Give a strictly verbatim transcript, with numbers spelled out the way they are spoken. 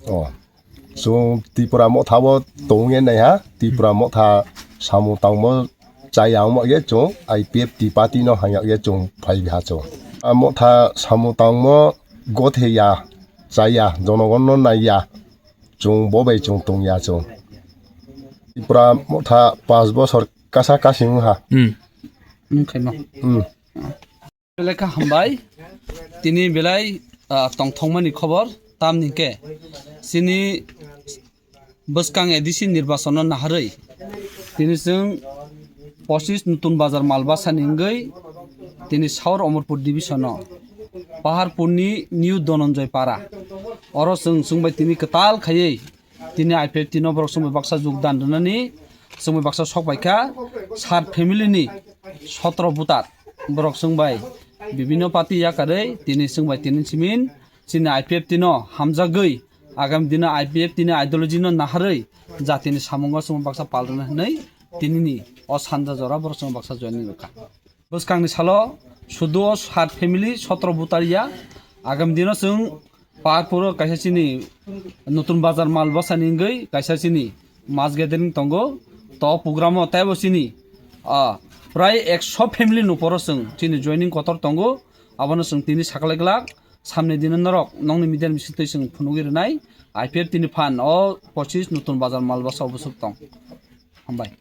Oh. Chwng Tripura motha bo tongwi nai ha, Tripura motha samung tangmo chaya wngma khe chwng I P F T party no hangya khe chwng phai ha chwng. A motha samung tangmo gothe ya, chaya, jonogon no nai ya, chwng bo bai chwng tong ya chwng. Tripura motha panch bosor kasa kasing ha. Hmm. Wng khaima. Hmm. Belai kha hambai. Tini belai, ah, tongthokmani khobor. Tamni hwnkhe chini bwskang A D C nirbachano naharwi tini chwng pochis Nutun Bazar Malbasani wngwi tini South Omorpur division-o Paharpurni New Dhananjay Para oro chwng chwngbai tini kwtal khaiwi tini I P F T no borok chwngbai baksa jogdan rwnani chwngbai baksa sok paikha sat family ni sotro voter borok chwngbai bibinno party yakarwi tini chwngbai tini simin chini I P F T no hamjagwi agami dino I P F T ni ideology no naharwi jatini samungo chwngbai baksa pal rwna hwnwi tinini o sanja jora borok chwngbai baksa joining rwkha. Bwskangni salo sudu o sat family sotro voter ya. Agami dino chwng Paharpuro kaisa chini Nutun Bazar Malbasani wngwi kaisa chini mass gathering tongo. To program o teibo chini, ah, prai ekso family ni uporo chwng chini joining kotor tongo. Abono chwng tini saklai glak. Samni dino norok nokni media ni bisingtwi chwng phunugwi rwnai. I P F T ni phan o pochis Nutun Bazar Malbasa o bwswk tong. Hambai.